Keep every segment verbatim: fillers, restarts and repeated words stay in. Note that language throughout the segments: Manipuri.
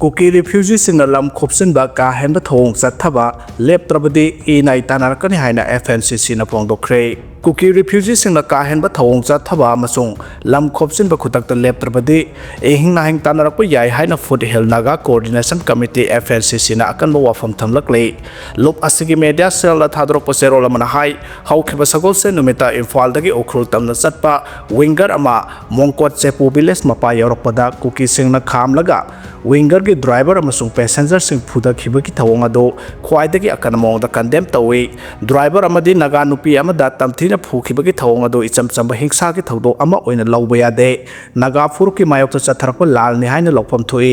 ꯀꯨꯀꯤ ꯔꯤꯐ꯭ꯌꯨꯖꯤꯁꯤꯡꯅ ꯂꯝ ꯈꯣꯞꯆꯤꯟꯕ ꯀꯥ ꯍꯦꯟꯕ ꯊꯧꯑꯣꯡ ꯆꯠꯊꯕ ꯂꯦꯞꯇ꯭ꯔꯕꯗꯤ ꯏ ꯅꯥꯏ ꯇꯥꯟꯅꯔꯛꯀꯅꯤ ꯍꯥꯏꯅ F N C C ꯅ ꯐꯣꯡꯗꯣꯛꯈ꯭ꯔꯦ꯫ ꯀꯨꯀꯤ ꯔꯤꯐ꯭ꯌꯨꯖꯤꯁꯤꯡꯅ ꯀꯥ ꯍꯦꯟꯕ ꯊꯧꯑꯣꯡ ꯆꯠꯊꯕ ꯑꯃꯁꯨꯡ ꯂꯝ ꯈꯣꯞꯆꯤꯟꯕ ꯈꯨꯗꯛꯇ ꯂꯦꯞꯇ꯭ꯔꯕꯗꯤ ꯏꯍꯤꯡ ꯅꯥꯍꯤꯡ ꯇꯥꯟꯅꯔꯛꯄ ꯌꯥꯏ ꯍꯥꯏꯅ Foothill Naga Coordination Committee, F N C C ꯅ ꯑꯀꯟꯕ ꯋꯥꯐꯝ ꯊꯝꯂꯛꯂꯤ꯫ ꯂꯨꯞ ꯑꯁꯤꯒꯤ ꯃꯦꯗꯤꯌꯥ ꯁꯦꯜꯗ ꯊꯥꯗꯣꯔꯛꯄ ꯆꯦꯔꯣꯜ ꯑꯃꯅ ꯍꯥꯏ, ꯍꯧꯈꯤꯕ ꯁꯒꯣꯜꯁꯦꯟ ꯅꯨꯃꯤꯠꯇ ꯏꯝꯐꯥꯜꯗꯒꯤ ꯎꯈ꯭ꯔꯨꯜ ꯇꯝꯅ ꯆꯠꯄ ꯋꯤꯡꯒꯔ ꯑꯃ ꯃꯣꯡꯀꯣꯠ ꯆꯦꯄꯨ ꯚꯤꯂꯦꯖ ꯃꯄꯥ ꯌꯧꯔꯛꯄꯗ ꯀꯨꯀꯤꯁꯤꯡꯅ ꯈꯥꯝꯂꯒ ꯋꯤꯡꯒꯔꯒꯤ ꯗ꯭ꯔꯥꯏꯚꯔ ꯑꯃꯁꯨꯡ ꯄꯦꯁꯦꯟꯖꯔꯁꯤꯡ ꯐꯨꯗꯈꯤꯕꯒꯤ ꯊꯧꯑꯣꯡ ꯑꯗꯨ ꯈ꯭ꯋꯥꯏꯗꯒꯤ ꯑꯀꯟꯕ ꯃꯑꯣꯡꯗ ꯀꯟꯗꯦꯝ ꯇꯧꯏ꯫ ꯗ꯭ꯔꯥꯏꯚꯔ ꯑꯃꯗꯤ ꯅꯥꯒꯥ ꯅꯨꯄꯤ ꯑꯃꯗ ꯇꯝꯊꯤꯅ ꯐꯨꯈꯤꯕꯒꯤ ꯊꯧꯑꯣꯡ ꯑꯗꯨ ꯏꯆꯝ ꯆꯝꯕ ꯍꯤꯡꯁꯥꯒꯤ ꯊꯧꯗꯣꯛ ꯑꯃ ꯑꯣꯏꯅ ꯂꯧꯕ ꯌꯥꯗꯦ꯫ ꯅꯥꯒꯥ ꯐꯨꯔꯨꯞꯀꯤ ꯃꯥꯌꯣꯛꯇ ꯆꯠꯊꯔꯛꯄ ꯂꯥꯜꯅꯤ ꯍꯥꯏꯅ ꯂꯧꯐꯝ ꯊꯣꯛꯏ꯫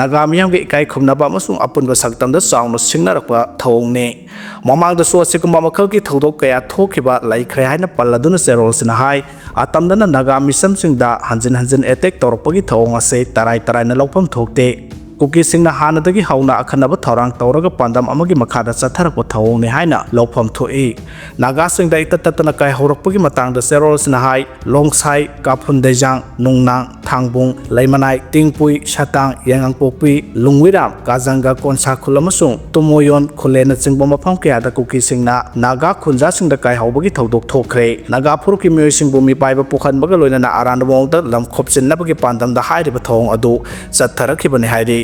ꯅꯥꯒꯥ ꯃꯤꯌꯥꯝꯒꯤ ꯏꯀꯥꯏ ꯈꯨꯝꯅꯕ ꯑꯃꯁꯨꯡ ꯑꯄꯨꯟꯕ ꯁꯛꯇꯝꯗ ꯆꯥꯎꯅ ꯁꯤꯡꯅꯔꯛꯄ ꯊꯧꯑꯣꯡꯅꯤ꯫ ꯃꯃꯥꯡꯗꯁꯨ ꯑꯁꯤꯒꯨꯝꯕ ꯃꯈꯜꯒꯤ ꯊꯧꯗꯣꯛ ꯀꯌꯥ ꯊꯣꯛꯈꯤꯕ ꯂꯩꯈ꯭ꯔꯦ ꯍꯥꯏꯅ ꯄꯜꯂꯗꯨꯅ ꯆꯦꯔꯣꯜꯁꯤꯅ ꯍꯥꯏ, ꯑꯇꯝꯗꯅ ꯅꯥꯒꯥ ꯃꯤꯆꯝꯁꯤꯡꯗ ꯍꯟꯖꯤꯟ ꯍꯟꯖꯤꯟ ꯑꯦꯇꯦꯛ ꯇꯧꯔꯛꯄꯒꯤ ꯊꯧꯑꯣꯡ ꯑꯁꯤ ꯇꯔꯥꯏ ꯇꯔꯥꯏꯅ ꯂꯧꯐꯝ ꯊꯣꯛꯇꯦ꯫ ꯀꯨꯀꯤꯁꯤꯡꯅ ꯍꯥꯟꯅꯗꯒꯤ ꯍꯧꯅ ꯑꯈꯟꯅꯕ ꯊꯧꯔꯥꯡ ꯇꯧꯔꯒ ꯄꯥꯟꯗꯝ ꯑꯃꯒꯤ ꯃꯈꯥꯗ ꯆꯠꯊꯔꯛꯄ ꯊꯧꯑꯣꯡꯅꯤ ꯍꯥꯏꯅ ꯂꯧꯐꯝ ꯊꯣꯛꯏ꯫ ꯅꯥꯒꯥꯁꯤꯡꯗ ꯏꯇꯠ ꯇꯠꯇꯅ ꯀꯥꯏꯍꯧꯔꯛꯄꯒꯤ ꯃꯇꯥꯡꯗ ꯆꯦꯔꯣꯜꯁꯤꯅ ꯍꯥꯏ, ꯂꯣꯡꯁꯥꯏ, ꯀꯥꯐꯨꯟ ꯗꯩꯖꯥꯡ, ꯅꯨꯡꯅꯥꯡ, ꯊꯥꯡꯕꯨꯡ, ꯂꯩꯃꯅꯥꯏ, ꯇꯤꯡꯄꯨꯏ, ꯁꯇꯥꯡ, ꯌꯥꯏꯉꯪꯄꯣꯛꯄꯤ, ꯂꯨꯡꯋꯤꯔꯥꯝ, ꯀꯥꯖꯪꯒ, ꯀꯣꯟꯁꯥ ꯈꯨꯜ ꯑꯃꯁꯨꯡ ꯇꯨꯃꯣꯌꯣꯟ ꯈꯨꯜꯂꯦꯟꯅꯆꯤꯡꯕ ꯃꯐꯝ ꯀꯌꯥꯗ ꯀꯨꯀꯤꯁꯤꯡꯅ ꯅꯥꯒꯥ ꯈꯨꯟꯖꯥꯁꯤꯡꯗ ꯀꯥꯏꯍꯧꯕꯒꯤ ꯊꯧꯗꯣꯛ ꯊꯣꯛꯈ꯭ꯔꯦ꯫ ꯅꯥꯒꯥ ꯐꯨꯔꯨꯞꯀꯤ ꯃꯤꯑꯣꯏꯁꯤꯡꯕꯨ ꯃꯤꯄꯥꯏꯕ ꯄꯨꯍꯟꯕꯒ ꯂꯣꯏꯅꯅ ꯑꯔꯥꯟꯕ ꯃꯑꯣꯡꯗ ꯂꯝ ꯈꯣꯞꯆꯤꯟꯅꯕꯒꯤ ꯄꯥꯟꯗꯝꯗ ꯍꯥꯏꯔꯤꯕ ꯊꯧꯑꯣꯡ ꯑꯗꯨ ꯆꯠꯊꯔꯛꯈꯤꯕꯅꯤ ꯍꯥꯏꯔꯤ꯫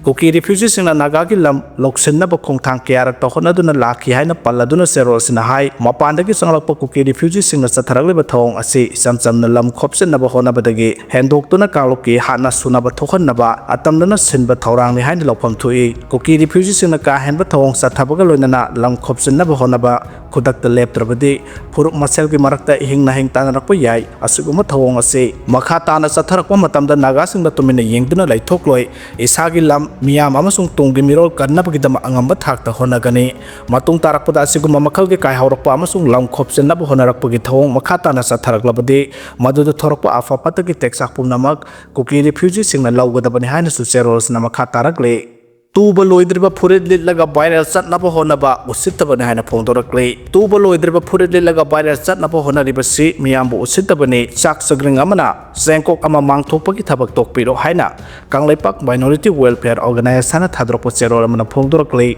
ꯀꯨꯀꯤ ꯔꯤꯐ꯭ꯌꯨꯖꯤꯁꯤꯡꯅ ꯅꯥꯒꯥꯒꯤ ꯂꯝ ꯂꯧꯁꯤꯟꯅꯕ ꯈꯣꯡꯊꯥꯡ ꯀꯌꯥꯔꯛꯇ ꯍꯣꯠꯅꯗꯨꯅ ꯂꯥꯛꯈꯤ ꯍꯥꯏꯅ ꯄꯜꯂꯗꯨꯅ ꯆꯦꯔꯣꯜꯁꯤꯅ ꯍꯥꯏ, ꯃꯄꯥꯟꯗꯒꯤ ꯆꯪꯂꯛꯄ ꯀꯨꯀꯤ ꯔꯤꯐ꯭ꯌꯨꯖꯤꯁꯤꯡꯅ ꯆꯠꯊꯔꯛꯂꯤꯕ ꯊꯧꯑꯣꯡ ꯑꯁꯤ ꯏꯆꯝ ꯆꯝꯅ ꯂꯝ ꯈꯣꯞꯆꯤꯟꯅꯕ ꯍꯣꯠꯅꯕꯗꯒꯤ ꯍꯦꯟꯗꯣꯛꯇꯨꯅ ꯀꯥꯡꯂꯨꯞꯀꯤ ꯍꯥꯠꯅ ꯁꯨꯅꯕ ꯊꯣꯛꯍꯟꯅꯕ ꯑꯇꯝꯅꯅ ꯁꯤꯟꯕ ꯊꯧꯔꯥꯡꯅꯤ ꯍꯥꯏꯅ ꯂꯧꯐꯝ ꯊꯣꯛꯏ꯫ ꯀꯨꯀꯤ ꯔꯤꯐ꯭ꯌꯨꯖꯤꯁꯤꯡꯅ ꯀꯥ ꯍꯦꯟꯕ ꯊꯧꯑꯣꯡ ꯆꯠꯊꯕꯒ ꯂꯣꯏꯅꯅ ꯂꯝ ꯈꯣꯞꯆꯤꯟꯅꯕ ꯍꯣꯠꯅꯕ ꯈꯨꯗꯛꯇ ꯂꯦꯞꯇ꯭ꯔꯕꯗꯤ ꯐꯨꯔꯨꯞ ꯃꯁꯦꯜꯒꯤ ꯃꯔꯛꯇ ꯏꯍꯤꯡ ꯅꯥꯍꯤꯡ ꯇꯥꯟꯅꯔꯛꯄ ꯌꯥꯏ꯫ ꯑꯁꯤꯒꯨꯝꯕ ꯊꯧꯑꯣꯡ ꯑꯁꯤ ꯃꯈꯥ ꯇꯥꯅ ꯆꯠꯊꯔꯛꯄ ꯃꯇꯝꯗ ꯅꯥꯒꯥꯁꯤꯡꯗ ꯇꯨꯃꯤꯟꯅ ꯌꯦꯡꯗꯨꯅ ꯂꯩꯊꯣꯛꯂꯣꯏ꯫ ꯏꯁꯥꯒꯤ ꯂꯝ, ꯃꯤꯌꯥꯝ ꯑꯃꯁꯨꯡ ꯇꯨꯡꯒꯤ ꯃꯤꯔꯣꯜ ꯀꯟꯅꯕꯒꯤꯗꯃꯛ ꯑꯉꯝꯕ ꯊꯥꯛꯇ ꯍꯣꯠꯅꯒꯅꯤ꯫ ꯃꯇꯨꯡ ꯇꯥꯔꯛꯄꯗ ꯑꯁꯤꯒꯨꯝꯕ ꯃꯈꯜꯒꯤ ꯀꯥꯏꯍꯧꯔꯛꯄ ꯑꯃꯁꯨꯡ ꯂꯝ ꯈꯣꯞꯆꯤꯟꯅꯕ ꯍꯣꯠꯅꯔꯛꯄꯒꯤ ꯊꯧꯑꯣꯡ ꯃꯈꯥ ꯇꯥꯅ ꯆꯠꯊꯔꯛꯂꯕꯗꯤ ꯃꯗꯨꯗ ꯊꯣꯔꯛꯄ ꯑꯐ ꯐꯠꯇꯒꯤ ꯇꯦꯛꯆꯥꯛ ꯄꯨꯝꯅꯃꯛ ꯀꯨꯀꯤ ꯔꯤꯐ꯭ꯌꯨꯖꯤꯁꯤꯡꯅ ꯂꯧꯒꯗꯕꯅꯤ ꯍꯥꯏꯅꯁꯨ ꯆꯦꯔꯣꯜꯁꯅ ꯃꯈꯥ ꯇꯥꯔꯛꯂꯤ꯫ ꯇꯨꯕ ꯂꯣꯏꯗ꯭ꯔꯤꯕ ꯐꯨꯔꯤꯠ ꯂꯤꯠꯂꯒ viral ꯆꯠꯅꯕ ꯍꯣꯠꯅꯕ ꯎꯁꯤꯠꯇꯕꯅꯤ ꯍꯥꯏꯅ ꯐꯣꯡꯗꯣꯔꯛꯂꯤ꯫ ꯇꯨꯕ ꯂꯣꯏꯗ꯭ꯔꯤꯕ ꯐꯨꯔꯤꯠ ꯂꯤꯠꯂꯒ viral ꯆꯠꯅꯕ ꯍꯣꯠꯅꯔꯤꯕꯁꯤ ꯃꯤꯌꯥꯝꯕꯨ ꯎꯁꯤꯠꯇꯕꯅꯤ꯫ ꯆꯥꯛ ꯆꯒ꯭ꯔꯤꯡ ꯑꯃꯅ ꯆꯦꯡꯀꯣꯛ ꯑꯃ ꯃꯥꯡꯊꯣꯛꯄꯒꯤ ꯊꯕꯛ ꯇꯣꯛꯄꯤꯔꯣ ꯍꯥꯏꯅ ꯀꯪꯂꯩꯄꯥꯛ Minority Welfare Organization ꯊꯥꯗꯣꯔꯛꯄ ꯆꯦꯔꯣꯜ ꯑꯃꯅ ꯐꯣꯡꯗꯣꯔꯛꯂꯤ꯫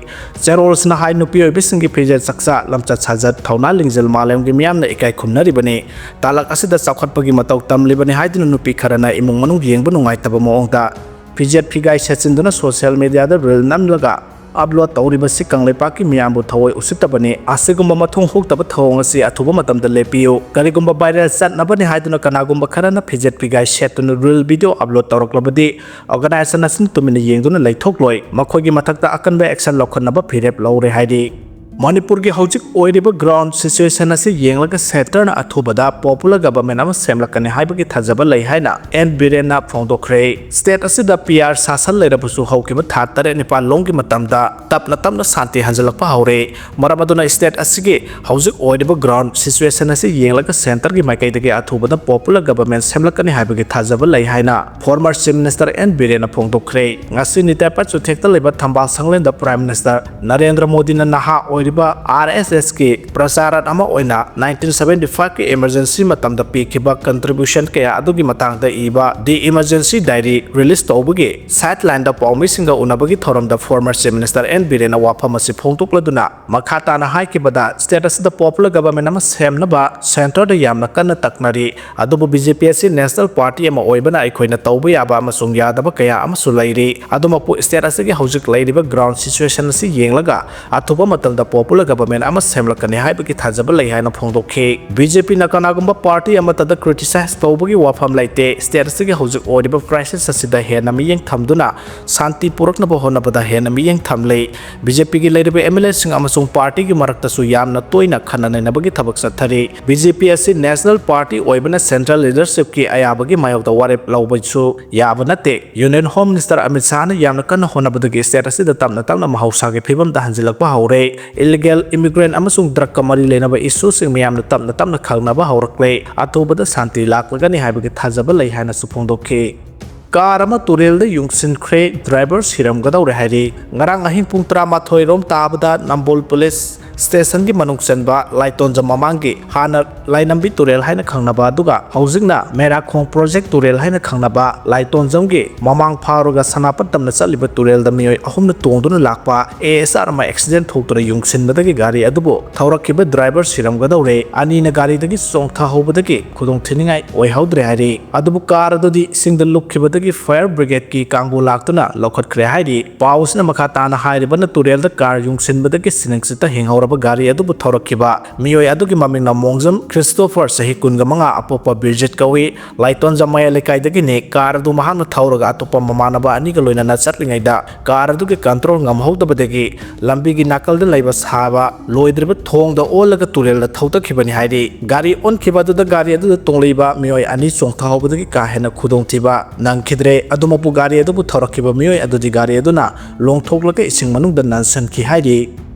ꯆꯦꯔꯣꯜꯁꯤꯅ ꯍꯥꯏ, ꯅꯨꯄꯤ ꯑꯣꯏꯕꯤꯁꯤꯡꯒꯤ ꯐꯤꯖꯦꯠ ꯆꯛꯆꯥ, ꯂꯝꯆꯠ ꯁꯥꯖꯠ, ꯊꯧꯅꯥ ꯂꯤꯡꯖꯦꯜ ꯃꯥꯂꯦꯝꯒꯤ ꯃꯤꯌꯥꯝꯅ ꯏꯀꯥꯏ ꯈꯨꯝꯅꯔꯤꯕꯅꯤ꯫ ꯇꯥꯂꯛ ꯑꯁꯤꯗ ꯆꯥꯎꯈꯠꯄꯒꯤ ꯃꯇꯧ ꯇꯝꯂꯤꯕꯅꯤ ꯍꯥꯏꯗꯨꯅ ꯅꯨꯄꯤ ꯈꯔꯅ ꯏꯃꯨꯡ ꯃꯅꯨꯡ ꯌꯦꯡꯕ ꯅꯨꯡꯉꯥꯏꯇꯕ ꯃꯑꯣꯡꯗ ꯐꯤꯖꯦꯠ ꯐꯤꯒꯥꯏ ꯁꯦꯠꯆꯤꯟꯗꯨꯅ social media ꯗ reel ꯅꯝꯂꯒ upload ꯇꯧꯔꯤꯕꯁꯤ ꯀꯪꯂꯩꯄꯥꯛꯀꯤ ꯃꯤꯌꯥꯝꯕꯨ ꯊꯑꯣꯏ ꯎꯁꯤꯠꯇꯕꯅꯤ꯫ ꯑꯁꯤꯒꯨꯝꯕ ꯃꯊꯣꯡ ꯍꯨꯛꯇꯕ ꯊꯧꯑꯣꯡ ꯑꯁꯤ ꯑꯊꯨꯕ ꯃꯇꯝꯗ ꯂꯦꯞꯄꯤꯌꯨ꯫ ꯀꯔꯤꯒꯨꯝꯕ viral ꯆꯠꯅꯕꯅꯤ ꯍꯥꯏꯗꯨꯅ ꯀꯅꯥꯒꯨꯝꯕ ꯈꯔꯅ ꯐꯤꯖꯦꯠ ꯐꯤꯒꯥꯏ ꯁꯦꯠꯇꯨꯅ reel video upload ꯇꯧꯔꯛꯂꯕꯗꯤ organization ꯑꯁꯤꯅ ꯇꯨꯃꯤꯟꯅ ꯌꯦꯡꯗꯨꯅ ꯂꯩꯊꯣꯛꯂꯣꯏ꯫ ꯃꯈꯣꯏꯒꯤ ꯃꯊꯛꯇ ꯑꯀꯟꯕ action ꯂꯧꯈꯠꯅꯕ ꯐꯤꯔꯦꯞ ꯂꯧꯔꯦ ꯍꯥꯏꯔꯤ꯫ ꯃꯅꯤꯄꯨꯔꯒꯤ ꯍꯧꯖꯤꯛ ꯑꯣꯏꯔꯤꯕ ground situation ꯑꯁꯤ ꯌꯦꯡꯂꯒ centre ꯅ ꯑꯊꯨꯕꯗ popular government ꯑꯃ ꯁꯦꯝꯂꯛꯀꯅꯤ ꯍꯥꯏꯕꯒꯤ ꯊꯥꯖꯕ ꯂꯩ ꯍꯥꯏꯅ ꯑꯦꯟ ꯕꯤꯔꯦꯟꯅ ꯐꯣꯡꯗꯣꯛꯈ꯭ꯔꯦ꯫ State ꯑꯁꯤꯗ P R ꯁꯥꯁꯟ ꯂꯩꯔꯕꯁꯨ ꯍꯧꯈꯤꯕ ꯊꯥ ꯇꯔꯦꯠ ꯅꯤꯄꯥꯜ ꯂꯣꯝꯒꯤ ꯃꯇꯝꯗ ꯇꯞꯅ ꯇꯞꯅ ꯁꯥꯟꯇꯤ ꯍꯟꯖꯤꯜꯂꯛꯄ ꯍꯧꯔꯦ꯫ ꯃꯔꯝ ꯑꯗꯨꯅ state ꯑꯁꯤꯒꯤ ꯍꯧꯖꯤꯛ ꯑꯣꯏꯔꯤꯕ ground situation ꯑꯁꯤ ꯌꯦꯡꯂꯒ centre ꯒꯤ ꯃꯥꯏꯀꯩꯗꯒꯤ ꯑꯊꯨꯕꯗ popular government ꯁꯦꯝꯂꯛꯀꯅꯤ ꯍꯥꯏꯕꯒꯤ ꯊꯥꯖꯕ ꯂꯩ ꯍꯥꯏꯅ former Chief Minister ꯑꯦꯟ ꯕꯤꯔꯦꯟꯅ ꯐꯣꯡꯗꯣꯛꯈ꯭ꯔꯦ꯫ ꯉꯁꯤ ꯅꯤꯇꯥꯏ ꯄꯥꯠ ꯆꯨꯊꯦꯛꯇ ꯂꯩꯕ ꯊꯝꯕꯥꯜ ꯁꯪꯂꯦꯟꯗ Prime Minister ꯅꯔꯦꯟꯗ꯭ꯔ ꯃꯣꯗꯤꯅ ꯅꯍꯥ ꯑꯣꯏꯔꯤꯕ R S S ꯀꯤ ꯄ꯭ꯔꯆꯥꯔꯠ ꯑꯃ ꯑꯣꯏꯅ nineteen seventy five ꯀꯤ emergency ꯃꯇꯝꯗ ꯄꯤꯈꯤꯕ contribution ꯀꯌꯥ ꯑꯗꯨꯒꯤ ꯃꯇꯥꯡꯗ ꯏꯕ The Emergency Diary release ꯇꯧꯕꯒꯤ sideline ꯗ ꯄꯥꯎꯃꯤꯁꯤꯡꯒ ꯎꯅꯕꯒꯤ ꯊꯧꯔꯝꯗ former Chief Minister ꯑꯦꯟ ꯕꯤꯔꯦꯟꯅ ꯋꯥꯐꯝ ꯑꯁꯤ ꯐꯣꯡꯗꯣꯛꯂꯗꯨꯅ ꯃꯈꯥ ꯇꯥꯅ ꯍꯥꯏꯈꯤꯕꯗ, state ꯑꯁꯤꯗ popular government ꯑꯃ ꯁꯦꯝꯅꯕ centre ꯗ ꯌꯥꯝꯅ ꯀꯟꯅ ꯇꯛꯅꯔꯤ꯫ ꯑꯗꯨꯕꯨ B J P ꯑꯁꯤ national party ꯑꯃ ꯑꯣꯏꯕꯅ ꯑꯩꯈꯣꯏꯅ ꯇꯧꯕ ꯌꯥꯕ ꯑꯃꯁꯨꯡ ꯌꯥꯗꯕ ꯀꯌꯥ ꯑꯃꯁꯨ ꯂꯩꯔꯤ꯫ ꯑꯗꯨꯃꯛꯄꯨ state ꯑꯁꯤꯒꯤ ꯍꯧꯖꯤꯛ ꯂꯩꯔꯤꯕ ground situation ꯑꯁꯤ ꯌꯦꯡꯂꯒ ꯑꯊꯨꯕ ꯃꯇꯝꯗ popular government ꯑꯃ ꯁꯦꯝꯂꯛꯀꯅꯤ ꯍꯥꯏꯕꯒꯤ ꯊꯥꯖꯕ ꯂꯩ ꯍꯥꯏꯅ ꯐꯣꯡꯗꯣꯛꯈꯤ꯫ B J P ꯅ ꯀꯅꯥꯒꯨꯝꯕ party ꯑꯃꯠꯇꯗ criticize ꯇꯧꯕꯒꯤ ꯋꯥꯐꯝ ꯂꯩꯇꯦ꯫ State ꯑꯁꯤꯒꯤ ꯍꯧꯖꯤꯛ ꯑꯣꯏꯔꯤꯕ crisis ꯑꯁꯤꯗ ꯍꯦꯟꯅ ꯃꯤꯠꯌꯦꯡ ꯊꯝꯗꯨꯅ ꯁꯥꯟꯇꯤ ꯄꯨꯔꯛꯅꯕ ꯍꯣꯠꯅꯕꯗ ꯍꯦꯟꯅ ꯃꯤꯠꯌꯦꯡ ꯊꯝꯂꯤ꯫ B J P ꯒꯤ ꯂꯩꯔꯤꯕ M L A ꯁꯤꯡ ꯑꯃꯁꯨꯡ party ꯒꯤ ꯃꯔꯛꯇꯁꯨ ꯌꯥꯝꯅ ꯇꯣꯏꯅ ꯈꯟꯅ ꯅꯩꯅꯕꯒꯤ ꯊꯕꯛ ꯆꯠꯊꯔꯤ꯫ B J P ꯑꯁꯤ national party ꯑꯣꯏꯕꯅ central leadership ꯀꯤ ꯑꯌꯥꯕꯒꯤ ꯃꯥꯌꯣꯛꯇ ꯋꯥꯔꯦꯞ ꯂꯧꯕꯁꯨ ꯌꯥꯕ ꯅꯠꯇꯦ꯫ Union Home Minister ꯑꯃꯤꯠ ꯁꯥꯍꯅ ꯌꯥꯝꯅ ꯀꯟꯅ ꯍꯣꯠꯅꯕꯗꯒꯤ state ꯑꯁꯤꯗ ꯇꯞꯅ ꯇꯞꯅ ꯃꯍꯧꯁꯥꯒꯤ ꯐꯤꯕꯝꯗ ꯍꯟꯖꯤꯜꯂꯛꯄ ꯍꯧꯔꯦ꯫ Illegal immigrant ꯑꯃꯁꯨꯡ drug ꯀ ꯃꯔꯤ ꯂꯩꯅꯕ issue ꯁꯤꯡ ꯃꯤꯌꯥꯝꯅ ꯇꯞꯅ ꯇꯞꯅ ꯈꯪꯅꯕ ꯍꯧꯔꯛꯂꯦ꯫ ꯑꯊꯨꯕꯗ ꯁꯥꯟꯇꯤ ꯂꯥꯛꯂꯒꯅꯤ ꯍꯥꯏꯕꯒꯤ ꯊꯥꯖꯕ ꯂꯩ ꯍꯥꯏꯅꯁꯨ ꯐꯣꯡꯗꯣꯛꯈꯤ꯫ ꯀꯥꯔ ꯑꯃ ꯇꯨꯔꯦꯜꯗ ꯌꯨꯡꯁꯤꯟꯈ꯭ꯔꯦ, ꯗ꯭ꯔꯥꯏꯚꯔ ꯁꯤꯔꯝꯒꯗꯧꯔꯦ ꯍꯥꯏꯔꯤ꯫ ꯉꯔꯥꯡ ꯑꯍꯤꯡ ꯄꯨꯡ ꯇꯔꯥꯃꯥꯊꯣꯏ ꯔꯣꯝ ꯇꯥꯕꯗ ꯅꯝꯕꯣꯜ ꯄꯨꯂꯤꯁ ꯁ꯭ꯇꯦꯁꯟꯒꯤ ꯃꯅꯨꯡ ꯆꯟꯕ ꯂꯥꯏꯇꯣꯟꯖꯝ ꯃꯃꯥꯡꯒꯤ ꯍꯥꯟꯅ ꯂꯥꯏꯅꯝꯕꯤ ꯇꯨꯔꯦꯜ ꯍꯥꯏꯅ ꯈꯪꯅꯕ, ꯑꯗꯨꯒ ꯍꯧꯖꯤꯛꯅ ꯃꯦꯔꯥꯈꯣꯡ ꯄ꯭ꯔꯣꯖꯦꯛ ꯇꯨꯔꯦꯜ ꯍꯥꯏꯅ ꯈꯪꯅꯕ ꯂꯥꯏꯇꯣꯟꯖꯝꯒꯤ ꯃꯃꯥꯡ ꯐꯥꯎꯔꯒ ꯁꯅꯥꯄꯇꯝꯅ ꯆꯠꯂꯤꯕ ꯇꯨꯔꯦꯜꯗ ꯃꯤꯑꯣꯏ ꯑꯍꯨꯝꯅ ꯇꯣꯡꯗꯨꯅ ꯂꯥꯛꯄ ꯑꯦ ꯑꯦꯁ ꯑꯥꯔ ꯑꯃ ꯑꯦꯛꯁꯤꯗꯦꯟ ꯊꯣꯛꯇꯨꯅ ꯌꯨꯡꯁꯤꯟꯕꯗꯒꯤ ꯒꯥꯔꯤ ꯑꯗꯨꯕꯨ ꯊꯧꯔꯛꯈꯤꯕ ꯗ꯭ꯔꯥꯏꯚꯔ ꯁꯤꯔꯝꯒꯗꯧꯔꯦ꯫ ꯑꯅꯤꯅ ꯒꯥꯔꯤꯗꯒꯤ ꯆꯣꯡꯊꯍꯧꯕꯗꯒꯤ ꯈꯨꯗꯣꯡꯊꯤꯅꯤꯡꯉꯥꯏ ꯑꯣꯏꯍꯧꯗ꯭ꯔꯦ ꯍꯥꯏꯔꯤ꯫ ꯑꯗꯨꯕꯨ ꯀꯥꯔ ꯑꯗꯨꯗꯤ ꯏꯁꯤꯡꯗ ꯂꯨꯞꯈꯤꯕꯗꯒꯤ ꯐꯥꯌꯔ ꯕ꯭ꯔꯤꯒꯦꯗꯀꯤ ꯀꯥꯡꯕꯨ ꯂꯥꯛꯇꯨꯅ ꯂꯧꯈꯠꯈ꯭ꯔꯦ ꯍꯥꯏꯔꯤ꯫ ꯄꯥꯎ ꯑꯁꯤꯅ ꯃꯈꯥ ꯇꯥꯅ ꯍꯥꯏꯔꯤꯕꯅ ꯇꯨꯔꯦꯜꯗ ꯀꯥꯔ ꯌꯨꯡꯁꯤꯟꯕꯗꯒꯤ ꯁꯤꯅꯤꯡꯆꯤꯠꯇ ꯍꯤꯡꯍꯧꯔꯕ ꯒꯥꯔꯤ ꯑꯗꯨꯕꯨ ꯊꯧꯔꯛꯈꯤꯕ ꯃꯤꯑꯣꯏ ꯑꯗꯨꯒꯤ ꯃꯃꯤꯡꯅ ꯃꯣꯡꯖꯝ ꯈ꯭ꯔꯤꯁꯇꯣꯐꯔ, ꯆꯍꯤ ꯀꯨꯟꯒ ꯃꯉꯥ, ꯑꯄꯣꯛꯄ ꯕꯤꯔꯖꯤꯠ ꯀꯧꯏ꯫ ꯂꯥꯏꯇꯣꯟꯖꯝ ꯃꯌꯥꯏ ꯂꯩꯀꯥꯏꯗꯒꯤꯅꯤ꯫ ꯀꯥꯔ ꯑꯗꯨ ꯃꯍꯥꯛꯅ ꯊꯧꯔꯒ ꯑꯇꯣꯞꯄ ꯃꯃꯥꯟꯅꯕ ꯑꯅꯤꯒ ꯂꯣꯏꯅꯅ ꯆꯠꯂꯤꯉꯩꯗ ꯀꯥꯔ ꯑꯗꯨꯒꯤ ꯀꯟꯇ꯭ꯔꯣꯜ ꯉꯝꯍꯧꯗꯕꯗꯒꯤ ꯂꯝꯕꯤꯒꯤ ꯅꯥꯀꯜꯗ ꯂꯩꯕ ꯁꯥꯕ ꯂꯣꯏꯗ꯭ꯔꯤꯕ ꯊꯣꯡꯗ ꯑꯣꯜꯂꯒ ꯇꯨꯔꯦꯜꯗ ꯊꯧꯗꯈꯤꯕꯅꯤ ꯍꯥꯏꯔꯤ꯫ ꯒꯥꯔꯤ ꯑꯣꯟꯈꯤꯕ ꯑꯗꯨꯗ ꯒꯥꯔꯤ ꯑꯗꯨꯗ ꯇꯣꯡꯂꯤꯕ ꯃꯤꯑꯣꯏ ꯑꯅꯤ ꯆꯣꯡꯊꯍꯧꯕꯗꯒꯤ ꯀꯥ ꯍꯦꯟꯅ ꯈꯨꯗꯣꯡꯊꯤꯕ ꯅꯪꯈꯤꯗ꯭ꯔꯦ꯫ ꯑꯗꯨꯃꯛꯄꯨ ꯒꯥꯔꯤ ꯑꯗꯨꯕꯨ ꯊꯧꯔꯛꯈꯤꯕ ꯃꯤꯑꯣꯏ ꯑꯗꯨꯗꯤ ꯒꯥꯔꯤ ꯑꯗꯨꯅ ꯂꯣꯡꯊꯣꯛꯂꯒ ꯏꯁꯤꯡ ꯃꯅꯨꯡꯗ ꯅꯟꯁꯤꯟꯈꯤ ꯍꯥꯏꯔꯤ꯫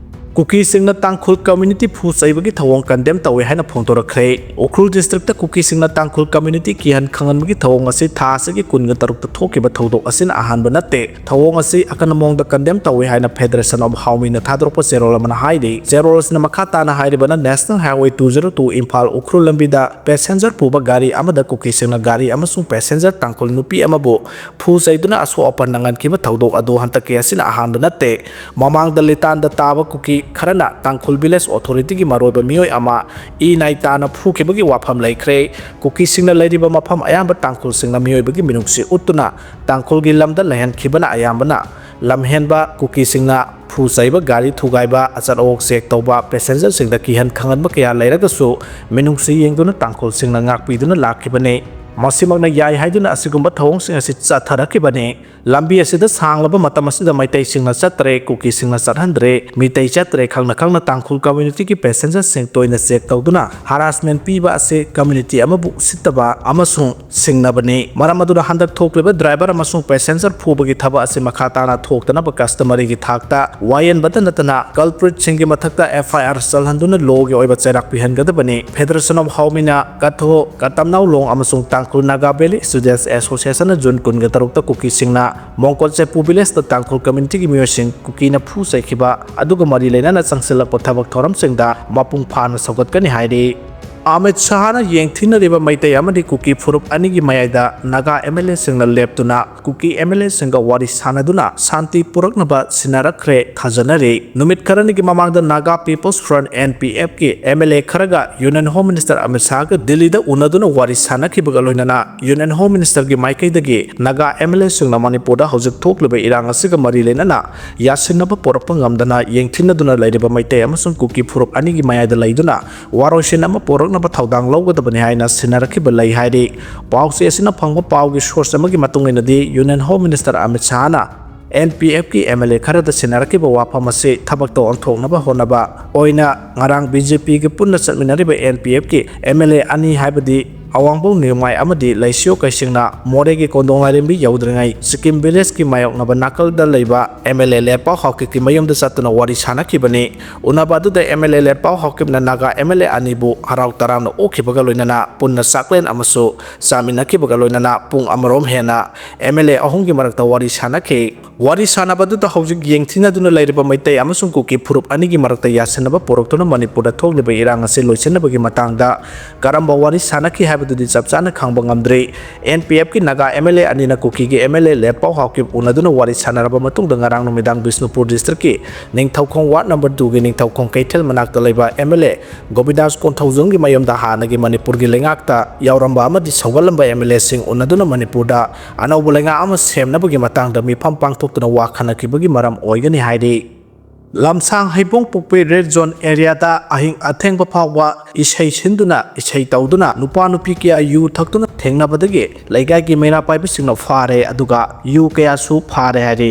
ꯀꯨꯀꯤꯁꯤꯡꯅ ꯇꯥꯡꯈꯨꯜ ꯀꯝꯃ꯭ꯌꯨꯅꯤꯇꯤ ꯐꯨ ꯆꯩꯕꯒꯤ ꯊꯧꯑꯣꯡ ꯀꯟꯗꯦꯝ ꯇꯧꯏ ꯍꯥꯏꯅ ꯐꯣꯡꯗꯣꯔꯛꯈ꯭ꯔꯦ꯫ ꯎꯈ꯭ꯔꯨꯜ ꯗꯤꯁꯇ꯭ꯔꯤꯛꯇ ꯀꯨꯀꯤꯁꯤꯡꯅ ꯇꯥꯡꯈꯨꯜ ꯀꯝꯃ꯭ꯌꯨꯅꯤꯇꯤ ꯀꯤꯍꯟ ꯈꯪꯍꯟꯕꯒꯤ ꯊꯧꯑꯣꯡ ꯑꯁꯤ ꯊꯥ ꯑꯁꯤꯒꯤ ꯀꯨꯟꯒ ꯇꯔꯨꯛꯇ ꯊꯣꯛꯈꯤꯕ ꯊꯧꯗꯣꯛ ꯑꯁꯤꯅ ꯑꯍꯥꯟꯕ ꯅꯠꯇꯦ꯫ ꯊꯧꯑꯣꯡ ꯑꯁꯤ ꯑꯀꯟꯕ ꯃꯑꯣꯡꯗ ꯀꯟꯗꯦꯝ ꯇꯧꯏ ꯍꯥꯏꯅ Federation of Hawmiꯅ ꯊꯥꯗꯣꯔꯛꯄ ꯆꯦꯔꯣꯜ ꯑꯃꯅ ꯍꯥꯏꯔꯤ꯫ ꯆꯦꯔꯣꯜ ꯑꯁꯤꯅ ꯃꯈꯥ ꯇꯥꯅ ꯍꯥꯏꯔꯤꯕꯅ, National Highway two zero two Imphal Ukhrul ꯂꯝꯕꯤꯗ passenger ꯄꯨꯕ ꯒꯥꯔꯤ ꯑꯃꯗ ꯀꯨꯀꯤꯁꯤꯡꯅ ꯒꯥꯔꯤ ꯑꯃꯁꯨꯡ passenger ꯇꯥꯡꯈꯨꯜ ꯅꯨꯄꯤ ꯑꯃꯕꯨ ꯐꯨ ꯆꯩꯗꯨꯅ ꯑꯁꯣꯛ ꯑꯄꯟ ꯅꯪꯍꯟꯈꯤꯕ ꯊꯧꯗꯣꯛ ꯑꯗꯨ ꯍꯟꯗꯛꯀꯤ ꯑꯁꯤꯅ ꯑꯍꯥꯟꯕ ꯅꯠꯇꯦ꯫ ꯃꯃꯥꯡꯗ ꯂꯤꯇꯥꯟꯗ ꯇꯥꯕ ꯀꯨꯀꯤ ꯈꯔꯅ ꯇꯥꯡꯈꯨꯜ ꯚꯤꯂꯦꯖ ꯑꯣꯊꯣꯔꯤꯇꯤꯒꯤ ꯃꯔꯨꯑꯣꯏꯕ ꯃꯤꯑꯣꯏ ꯑꯃ ꯏ ꯅꯥꯏ ꯇꯥꯅ ꯐꯨꯈꯤꯕꯒꯤ ꯋꯥꯐꯝ ꯂꯩꯈ꯭ꯔꯦ꯫ ꯀꯨꯀꯤꯁꯤꯡꯅ ꯂꯩꯔꯤꯕ ꯃꯐꯝ ꯑꯌꯥꯝꯕ ꯇꯥꯡꯈꯨꯜꯁꯤꯡꯅ ꯃꯤꯑꯣꯏꯕꯒꯤ ꯃꯤꯅꯨꯡꯁꯤ ꯎꯠꯇꯨꯅ ꯇꯥꯡꯈꯨꯜꯒꯤ ꯂꯝꯗ ꯂꯩꯍꯟꯈꯤꯕꯅ ꯑꯌꯥꯝꯕꯅ ꯂꯝꯍꯦꯟꯕ ꯀꯨꯀꯤꯁꯤꯡꯅ ꯐꯨ ꯆꯩꯕ, ꯒꯥꯔꯤ ꯊꯨꯒꯥꯏꯕ, ꯑꯆꯠ ꯑꯋꯣꯛ ꯆꯦꯛ ꯇꯧꯕ, ꯄꯦꯁꯦꯟꯖꯔꯁꯤꯡꯗ ꯀꯤꯍꯟ ꯈꯪꯍꯟꯕ ꯀꯌꯥ ꯂꯩꯔꯒꯁꯨ ꯃꯤꯅꯨꯡꯁꯤ ꯌꯦꯡꯗꯨꯅ ꯇꯥꯡꯈꯨꯜꯁꯤꯡꯅ ꯉꯥꯛꯄꯤꯗꯨꯅ ꯂꯥꯛꯈꯤꯕꯅꯤ꯫ ꯃꯁꯤꯃꯛꯅ ꯌꯥꯏ ꯍꯥꯏꯗꯨꯅ ꯑꯁꯤꯒꯨꯝꯕ ꯊꯧꯑꯣꯡꯁꯤꯡ ꯑꯁꯤ ꯆꯠꯊꯔꯛꯈꯤꯕꯅꯤ꯫ ꯂꯝꯕꯤ ꯑꯁꯤꯗ ꯁꯥꯡꯂꯕ ꯃꯇꯝ ꯑꯁꯤꯗ ꯃꯩꯇꯩꯁꯤꯡꯅ ꯆꯠꯇ꯭ꯔꯦ, ꯀꯨꯀꯤꯁꯤꯡꯅ ꯆꯠꯍꯟꯗ꯭ꯔꯦ, ꯃꯤꯇꯩ ꯆꯠꯇ꯭ꯔꯦ, ꯈꯪꯅ ꯈꯪꯅ ꯇꯥꯡꯈꯨꯜ ꯀꯝꯃ꯭ꯌꯨꯅꯤꯇꯤꯒꯤ ꯄꯦꯁꯦꯟꯖꯔꯁꯤꯡ ꯇꯣꯏꯅ ꯆꯦꯛ ꯇꯧꯗꯨꯅ ꯍꯔꯥꯁꯃꯦꯟ ꯄꯤꯕ ꯑꯁꯤ ꯀꯝꯃ꯭ꯌꯨꯅꯤꯇꯤ ꯑꯃꯕꯨ ꯎꯁꯤꯠꯇꯕ ꯑꯃꯁꯨꯡ ꯁꯤꯡꯅꯕꯅꯤ꯫ ꯃꯔꯝ ꯑꯗꯨꯅ ꯍꯟꯗꯛ ꯊꯣꯛꯂꯤꯕ ꯗ꯭ꯔꯥꯏꯚꯔ ꯑꯃꯁꯨꯡ ꯄꯦꯁꯦꯟꯖꯔ ꯐꯨꯕꯒꯤ ꯊꯕꯛ ꯑꯁꯤ ꯃꯈꯥ ꯇꯥꯅ ꯊꯣꯛꯇꯅꯕ ꯀꯁꯇꯃꯔꯤꯒꯤ ꯊꯥꯛꯇ ꯋꯥꯌꯦꯟꯕꯇ ꯅꯠꯇꯅ ꯀꯜꯄ꯭ꯔꯤꯠꯁꯤꯡꯒꯤ ꯃꯊꯛꯇ ꯑꯦꯐ ꯑꯥꯏ ꯑꯥꯔ ꯆꯜꯍꯟꯗꯨꯅ ꯂꯣꯒꯤ ꯑꯣꯏꯕ ꯆꯩꯔꯥꯛ ꯄꯤꯍꯟꯒꯗꯕꯅꯤ꯫ Federation of Hawmiꯅ ꯀꯊꯣ, ꯀꯇꯝꯅꯥꯎ ꯂꯣꯡ ꯑꯃꯁꯨꯡ ꯇꯥꯡ ꯇꯥꯡꯈꯨꯜ ꯅꯥꯒꯥ ꯚꯦꯂꯤ ꯁ꯭ꯇꯨꯗꯦꯟꯠꯁ ꯑꯦꯁꯣꯁꯤꯌꯦꯁꯟꯅ ꯖꯨꯟ ꯀꯨꯟꯒ ꯇꯔꯨꯛꯇ ꯀꯨꯀꯤꯁꯤꯡꯅ ꯃꯣꯡꯀꯣꯠ ꯆꯦꯄꯨ ꯚꯤꯂꯦꯖꯇ ꯇꯥꯡꯈꯨꯜ ꯀꯝꯃ꯭ꯌꯨꯅꯤꯇꯤꯒꯤ ꯃꯤꯑꯣꯏꯁꯤꯡ ꯀꯨꯀꯤꯅ ꯐꯨ ꯆꯩꯈꯤꯕ ꯑꯗꯨꯒ ꯃꯔꯤ ꯂꯩꯅꯅ ꯆꯪꯁꯤꯜꯂꯛꯄ ꯊꯕꯛ ꯊꯧꯔꯝꯁꯤꯡꯗ ꯃꯄꯨꯡ ꯐꯥꯅ ꯁꯧꯒꯠꯀꯅꯤ ꯍꯥꯏꯔꯤ꯫ ꯑꯃꯤꯠ ꯁꯍꯥꯅ ꯌꯦꯡꯊꯤꯅꯔꯤꯕ ꯃꯩꯇꯩ ꯑꯃꯗꯤ ꯀꯨꯀꯤ ꯐꯨꯔꯨꯞ ꯑꯅꯤꯒꯤ ꯃꯌꯥꯏꯗ ꯅꯥꯒꯥ ꯑꯦꯝ ꯑꯦꯜ ꯑꯦꯁꯤꯡꯅ ꯂꯦꯞꯇꯨꯅ ꯀꯨꯀꯤ ꯑꯦꯝ ꯑꯦꯜ ꯑꯦꯁꯤꯡꯒ ꯋꯥꯔꯤ ꯁꯥꯟꯅꯗꯨꯅ ꯁꯥꯟꯇꯤ ꯄꯨꯔꯛꯅꯕ ꯁꯤꯟꯅꯔꯛꯈ꯭ꯔꯦ ꯊꯥꯖꯅꯔꯤ꯫ ꯅꯨꯃꯤꯠ ꯈꯔꯅꯤꯒꯤ ꯃꯃꯥꯡꯗ Naga people's front, N P ꯑꯦꯐꯀꯤ, ꯑꯦꯝ ꯑꯦꯜ ꯑꯦ ꯈꯔꯒ ꯌꯨꯅꯤꯌꯟ ꯍꯣꯝ ꯃꯤꯅꯤꯁꯇꯔ ꯑꯃꯤꯠ ꯁꯍꯥꯒ ꯗꯤꯜꯂꯤꯗ ꯎꯅꯗꯨꯅ ꯋꯥꯔꯤ ꯁꯥꯟꯅꯈꯤꯕꯒ ꯂꯣꯏꯅꯅ ꯌꯨꯅꯤꯌꯟ ꯍꯣꯝ ꯃꯤꯅꯤꯁꯇꯔꯒꯤ ꯃꯥꯏꯀꯩꯗꯒꯤ ꯅꯥꯒꯥ ꯑꯦꯝ ꯑꯦꯜ ꯑꯦꯁꯤꯡꯅ ꯃꯅꯤꯄꯨꯔꯗ ꯍꯧꯖꯤꯛ ꯊꯣꯛꯂꯤꯕ ꯏꯔꯥꯡ ꯑꯁꯤꯒ ꯃꯔꯤ ꯂꯩꯅꯅ ꯌꯥꯁꯤꯟꯅꯕ ꯄꯨꯔꯛꯄ ꯉꯝꯗꯅ ꯌꯦꯡꯊꯤꯅꯗꯨꯅ ꯂꯩꯔꯤꯕ ꯃꯩꯇꯩ ꯑꯃꯁꯨꯡ ꯀꯨꯀꯤ ꯐꯨꯔꯨꯞ ꯑꯅꯤꯒꯤ ꯃꯌꯥꯏꯗ ꯂꯩꯗꯨꯅ ꯋꯥꯔꯣꯏꯁꯤꯟ ꯑꯃ ꯄꯨꯔꯛꯅꯕ ꯊꯧꯗꯥꯡ ꯂꯧꯒꯗꯕꯅꯤ ꯍꯥꯏꯅ ꯁꯤꯟꯅꯔꯛꯈꯤꯕ ꯂꯩ ꯍꯥꯏꯔꯤ꯫ ꯄꯥꯎꯆꯦ ꯑꯁꯤꯅ ꯐꯪꯕ ꯄꯥꯎꯒꯤ ꯁꯣꯔꯁ ꯑꯃꯒꯤ ꯃꯇꯨꯡ ꯏꯟꯅꯗꯤ, ꯌꯨꯅꯤꯌꯟ ꯍꯣꯝ ꯃꯤꯅꯤꯁꯇꯔ ꯑꯃꯤꯠ ꯁꯍꯥꯅ ꯑꯦꯟ ꯄꯤ ꯑꯦꯐꯀꯤ ꯑꯦꯝ ꯑꯦꯜ ꯑꯦ ꯈꯔꯗ ꯁꯤꯟꯅꯔꯛꯈꯤꯕ ꯋꯥꯐꯝ ꯑꯁꯤ ꯊꯕꯛꯇ ꯑꯣꯟꯊꯣꯛꯅꯕ ꯍꯣꯠꯅꯕ ꯑꯣꯏꯅ ꯉꯔꯥꯡ ꯕꯤ ꯖꯦ ꯄꯤꯒ ꯄꯨꯟꯅ ꯆꯠꯃꯤꯟꯅꯔꯤꯕ ꯑꯦꯟ ꯄꯤ ꯑꯦꯐꯀꯤ ꯑꯦꯝ ꯑꯦꯜ ꯑꯦ ꯑꯅꯤ, ꯍꯥꯏꯕꯗꯤ ꯑꯋꯥꯡꯕꯧ ꯅꯤꯌꯨꯃꯥꯏ ꯑꯃꯗꯤ ꯂꯩꯁꯤꯌꯣ ꯀꯩꯁꯤꯡꯅ ꯃꯣꯔꯦꯒꯤ ꯀꯣꯟꯗꯣꯡ ꯂꯥꯏꯔꯦꯝꯕꯤ ꯌꯧꯗ꯭ꯔꯤꯉꯩ ꯁꯤꯛꯀꯤꯝ ꯚꯤꯂꯦꯖꯀꯤ ꯃꯥꯌꯣꯛꯅꯕ ꯅꯥꯀꯜꯗ ꯂꯩꯕ ꯑꯦꯝ ꯑꯦꯜ ꯑꯦ ꯂꯦꯠꯄꯥꯎ ꯍꯥꯎꯀꯤꯞꯀꯤ ꯃꯌꯨꯝꯗ ꯆꯠꯇꯨꯅ ꯋꯥꯔꯤ ꯁꯥꯟꯅꯈꯤꯕꯅꯤ꯫ ꯎꯅꯕ ꯑꯗꯨꯗ ꯑꯦꯝ ꯑꯦꯜ ꯑꯦ ꯂꯦꯠꯄꯥꯎ ꯍꯥꯎꯀꯤꯞꯅ ꯅꯥꯒꯥ ꯑꯦꯝ ꯑꯦꯜ ꯑꯦ ꯑꯅꯤꯕꯨ ꯍꯔꯥꯎ ꯇꯔꯥꯝꯅ ꯑꯣꯛꯈꯤꯕꯒ ꯂꯣꯏꯅꯅ ꯄꯨꯟꯅ ꯆꯥꯛꯂꯦꯟ ꯑꯃꯁꯨ ꯆꯥꯃꯤꯟꯅꯈꯤꯕꯒ ꯂꯣꯏꯅꯅ ꯄꯨꯡ ꯑꯃꯔꯣꯝ ꯍꯦꯟꯅ ꯑꯦꯝ ꯑꯦꯜ ꯑꯦ ꯑꯍꯨꯝꯒꯤ ꯃꯔꯛꯇ ꯋꯥꯔꯤ ꯁꯥꯟꯅꯈꯤ꯫ ꯋꯥꯔꯤ ꯁꯥꯟꯅꯕꯗꯨꯗ ꯍꯧꯖꯤꯛ ꯌꯦꯡꯊꯤꯅꯗꯨꯅ ꯂꯩꯔꯤꯕ ꯃꯩꯇꯩ ꯑꯃꯁꯨꯡ ꯀꯨꯀꯤ ꯐꯨꯔꯨꯞ ꯑꯅꯤꯒꯤ ꯃꯔꯛꯇ ꯌꯥꯁꯤꯟꯅꯕ ꯄꯨꯔꯛꯇꯨꯅ ꯃꯅꯤꯄꯨꯔꯗ ꯊꯣꯛꯂꯤꯕ ꯏꯔꯥꯡ ꯑꯁꯤ ꯂꯣꯏꯁꯤꯟꯅꯕꯒꯤ ꯃꯇꯥꯡꯗ ꯀꯔꯝꯕ ꯋꯥꯔꯤ ꯁꯥꯟꯅꯈꯤ ꯍꯥꯏꯕꯗꯨꯗꯤ ꯆꯞ ꯆꯥꯅ ꯈꯪꯕ ꯉꯝꯗ꯭ꯔꯤ꯫ ꯑꯦꯟ ꯄꯤ ꯑꯦꯐꯀꯤ ꯅꯥꯒꯥ ꯑꯦꯝ ꯑꯦꯜ ꯑꯦ ꯑꯅꯤꯅ ꯀꯨꯀꯤꯒꯤ M L A Letpao Haokip ꯎꯅꯗꯨꯅ ꯋꯥꯔꯤ ꯁꯥꯟꯅꯔꯕ ꯃꯇꯨꯡꯗ ꯉꯔꯥꯡ ꯅꯨꯃꯤꯗꯥꯡ ꯕꯤꯁꯅꯨꯄꯨꯔ ꯗꯤꯁꯇ꯭ꯔꯤꯛꯀꯤ ꯅꯤꯡꯊꯧꯈꯣꯡ ꯋꯥꯔꯗ ꯅꯝꯕꯔ ꯇꯨꯒꯤ ꯅꯤꯡꯊꯧꯈꯣꯡ ꯀꯩꯊꯦꯜ ꯃꯅꯥꯛꯇ ꯂꯩꯕ ꯑꯦꯝ ꯑꯦꯜ ꯑꯦ ꯒꯣꯕꯤꯟꯗꯥꯁ ꯀꯣꯟꯊꯧꯖꯝꯒꯤ ꯃꯌꯨꯝꯗ ꯍꯥꯟꯅꯒꯤ ꯃꯅꯤꯄꯨꯔꯒꯤ ꯂꯩꯉꯥꯛꯇ ꯌꯥꯎꯔꯝꯕ ꯑꯃꯗꯤ ꯁꯧꯒꯠꯂꯝꯕ ꯑꯦꯝ ꯑꯦꯜ ꯑꯦꯁꯤꯡ ꯎꯅꯗꯨꯅ ꯃꯅꯤꯄꯨꯔꯗ ꯑꯅꯧꯕ ꯂꯩꯉꯥꯛ ꯑꯃ ꯁꯦꯝꯅꯕꯒꯤ ꯃꯇꯥꯡꯗ ꯃꯤꯐꯝ ꯄꯥꯡꯊꯣꯛꯇꯨꯅ ꯋꯥ ꯈꯟꯅꯈꯤꯕꯒꯤ ꯃꯔꯝ ꯑꯣꯏꯒꯅꯤ ꯍꯥꯏꯔꯤ꯫ ꯂꯝꯁꯥꯡ ꯍꯩꯕꯣꯡ ꯄꯣꯛꯄꯤ ꯔꯦꯗ ꯖꯣꯟ ꯑꯦꯔꯤꯌꯥꯗ ꯑꯍꯤꯡ ꯑꯊꯦꯡꯕ ꯐꯥꯎꯕ ꯏꯁꯩ ꯁꯤꯟꯗꯨꯅ, ꯏꯁꯩ ꯇꯧꯗꯨꯅ, ꯅꯨꯄꯥ ꯅꯨꯄꯤ ꯀꯌꯥ ꯌꯨ ꯊꯛꯇꯨꯅ ꯊꯦꯡꯅꯕꯗꯒꯤ ꯂꯩꯀꯥꯏꯒꯤ ꯃꯩꯔꯥ ꯄꯥꯏꯕꯁꯤꯡꯅ ꯐꯥꯔꯦ, ꯑꯗꯨꯒ ꯌꯨ ꯀꯌꯥꯁꯨ ꯐꯥꯔꯦ ꯍꯥꯏꯔꯤ꯫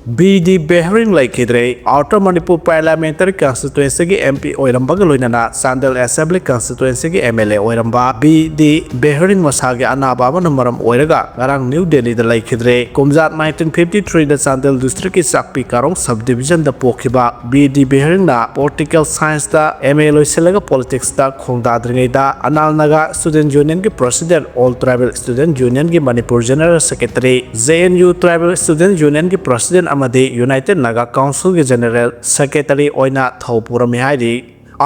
ꯕꯤ ꯗꯤ ꯕꯦꯍꯔꯤꯡ ꯂꯩꯈꯤꯗ꯭ꯔꯦ꯫ ꯑꯥꯎꯇꯔ ꯃꯅꯤꯄꯨꯔ ꯄꯥꯔꯂꯤꯌꯥꯃꯦꯟꯇꯔꯤ ꯀꯟꯁꯇꯤꯇ꯭ꯋꯦꯟꯁꯤꯒꯤ ꯑꯦꯝ ꯄꯤ ꯑꯣꯏꯔꯝꯕꯒ ꯂꯣꯏꯅꯅ ꯆꯥꯟꯗꯦꯜ ꯑꯦꯁꯦꯝꯕ꯭ꯂꯤ ꯀꯟꯁꯇꯤꯇ꯭ꯋꯦꯟꯁꯤꯒꯤ ꯑꯦꯝ ꯑꯦꯜ ꯑꯦ ꯑꯣꯏꯔꯝꯕ ꯕꯤ ꯗꯤ ꯕꯦꯍꯔꯤꯡ ꯃꯁꯥꯒꯤ ꯑꯅꯥꯕ ꯑꯃꯅ ꯃꯔꯝ ꯑꯣꯏꯔꯒ ꯉꯔꯥꯡ ꯅ꯭ꯌꯨ ꯗꯦꯜꯂꯤꯗ ꯂꯩꯈꯤꯗ꯭ꯔꯦ꯫ ꯀꯨꯝꯖꯥ ꯅꯥꯏꯟꯇꯤꯟ ꯐꯤꯐꯇꯤ ꯊ꯭ꯔꯤꯗ ꯆꯥꯟꯗꯦꯜ ꯗꯤꯁꯇ꯭ꯔꯤꯛꯀꯤ ꯆꯥꯛꯄꯤ ꯀꯥꯔꯣꯡ ꯁꯕ ꯗꯤꯕꯤꯖꯟꯗ ꯄꯣꯛꯈꯤꯕ ꯕꯤ ꯗꯤ ꯕꯦꯍꯔꯤꯡꯅ ꯄꯣꯂꯤꯇꯤꯀꯦꯜ ꯁꯥꯏꯟꯁꯇ ꯑꯦꯝ ꯑꯦ ꯂꯣꯏꯁꯤꯜꯂꯒ ꯄꯣꯂꯤꯇꯤꯛꯁꯇ ꯈꯣꯡꯗꯥꯗ꯭ꯔꯤꯉꯩꯗ ꯑꯅꯥꯜ ꯅꯥꯒꯥ ꯁ꯭ꯇꯨꯗꯦꯟꯠ ꯌꯨꯅꯤꯌꯟꯒꯤ ꯄ꯭ꯔꯁꯤꯗꯦꯟꯠ, ꯑꯣꯜ ꯇ꯭ꯔꯥꯏꯕꯦꯜ ꯁ꯭ꯇꯨꯗꯦꯟꯠ ꯌꯨꯅꯤꯌꯟꯒꯤ Manipur general secretary, J N U tribal student ꯌꯨꯅꯤꯌꯟꯒꯤ ꯄ꯭ꯔꯁꯤꯗꯦꯟꯠ ꯑꯃꯗꯤ ꯌꯨꯅꯥꯏꯇꯦꯗ ꯅꯥꯒꯥ ꯀꯥꯎꯟꯁꯤꯜꯒꯤ ꯖꯦꯅꯔꯦꯜ ꯁꯦꯀ꯭ꯔꯦꯇꯔꯤ ꯑꯣꯏꯅ ꯊꯧ ꯄꯨꯔꯝꯃꯤ ꯍꯥꯏꯔꯤ꯫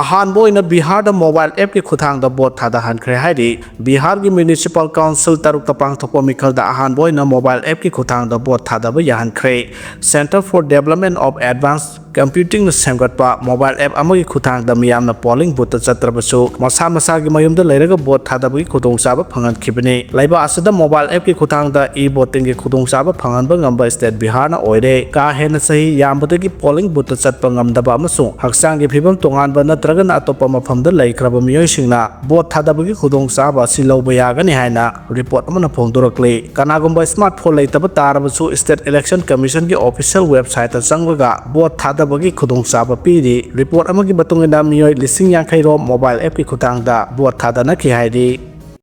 ꯑꯍꯥꯟꯕ ꯑꯣꯏꯅ ꯕꯤꯍꯥꯔꯗ ꯃꯣꯕꯥꯏꯜ ꯑꯦꯞꯀꯤ ꯈꯨꯠꯊꯥꯡꯗ ꯚꯣꯠ ꯊꯥꯗꯍꯟꯈ꯭ꯔꯦ ꯍꯥꯏꯔꯤ꯫ ꯕꯤꯍꯥꯔꯒꯤ ꯃ꯭ꯌꯨꯅꯤꯁꯤꯄꯥꯜ ꯀꯥꯎꯟꯁꯤꯜ ꯇꯔꯨꯛꯇ ꯄꯥꯡꯊꯣꯛꯄ ꯃꯤꯈꯜꯗ ꯑꯍꯥꯟꯕ ꯑꯣꯏꯅ ꯃꯣꯕꯥꯏꯜ ꯑꯦꯞꯀꯤ ꯈꯨꯠꯊꯥꯡꯗ ꯚꯣꯠ ꯊꯥꯗꯕ ꯌꯥꯍꯟꯈ꯭ꯔꯦ꯫ Centre for Development of Advanced Computingꯅ ꯁꯦꯝꯒꯠꯄ ꯃꯣꯕꯥꯏꯜ ꯑꯦꯞ ꯑꯃꯒꯤ ꯈꯨꯠꯊꯥꯡꯗ ꯃꯤꯌꯥꯝꯅ ꯄꯣꯂꯤꯡ ꯕꯨꯠꯇ ꯆꯠꯇ꯭ꯔꯕꯁꯨ ꯃꯁꯥ ꯃꯁꯥꯒꯤ ꯃꯌꯨꯝꯗ ꯂꯩꯔꯒ ꯚꯣꯠ ꯊꯥꯗꯕꯒꯤ ꯈꯨꯗꯣꯡꯆꯥꯕ ꯐꯪꯍꯟꯈꯤꯕꯅꯤ꯫ ꯂꯩꯕꯥꯛ ꯑꯁꯤꯗ ꯃꯣꯕꯥꯏꯜ ꯑꯦꯞꯀꯤ ꯈꯨꯠꯊꯥꯡꯗ ꯏ ꯚꯣꯇꯤꯡꯒꯤ ꯈꯨꯗꯣꯡꯆꯥꯕ ꯐꯪꯍꯟꯕ ꯉꯝꯕ ꯁ꯭ꯇꯦꯠ ꯕꯤꯍꯥꯔꯅ ꯑꯣꯏꯔꯦ꯫ ꯀꯥ ꯍꯦꯟꯅ ꯆꯍꯤ ꯌꯥꯝꯕꯗꯒꯤ ꯄꯣꯂꯤꯡ ꯕꯨꯠꯇ ꯆꯠꯄ ꯉꯝꯗꯕ ꯑꯃꯁꯨꯡ ꯍꯛꯆꯥꯡꯒꯤ ꯐꯤꯕꯝ ꯇꯣꯉꯥꯟꯕ ꯅꯠꯇ꯭ꯔꯒꯅ ꯑꯇꯣꯞꯄ ꯃꯐꯝꯗ ꯂꯩꯈ꯭ꯔꯕ ꯃꯤꯑꯣꯏꯁꯤꯡꯅ ꯚꯣꯠ ꯊꯥꯗꯕꯒꯤ ꯈꯨꯗꯣꯡꯆꯥꯕ ꯑꯁꯤ ꯂꯧꯕ ꯌꯥꯒꯅꯤ ꯍꯥꯏꯅ ꯔꯤꯄꯣꯔꯠ ꯑꯃꯅ ꯐꯣꯡꯗꯣꯔꯛꯂꯤ꯫ ꯀꯅꯥꯒꯨꯝꯕ ꯁ꯭ꯃꯥꯔꯠꯐꯣꯟ ꯂꯩꯇꯕ ꯇꯥꯔꯕꯁꯨ ꯁ꯭ꯇꯦꯠ ꯏꯂꯦꯛꯁꯟ ꯀꯃꯤꯁꯟꯒꯤ ꯑꯣꯐꯤꯁꯤꯌꯦꯜ ꯋꯦꯕꯁꯥꯏꯠꯇ ꯆꯪꯂꯒ ꯚꯣꯠ ꯊꯥꯗꯕꯒꯤ ꯈꯨꯗꯣꯡꯆꯥꯕ ꯄꯤꯔꯤ꯫ ꯔꯤꯄꯣꯔꯠ ꯑꯃꯒꯤ ꯃꯇꯨꯡ ꯏꯟꯅ ꯃꯤꯑꯣꯏ ꯂꯤꯁꯤꯡ ꯌꯥꯡꯈꯩ ꯔꯣꯝ ꯃꯣꯕꯥꯏꯜ ꯑꯦꯞꯀꯤ ꯈꯨꯠꯊꯥꯡꯗ ꯚꯣꯠ ꯊꯥꯗꯅꯈꯤ ꯍꯥꯏꯔꯤ꯫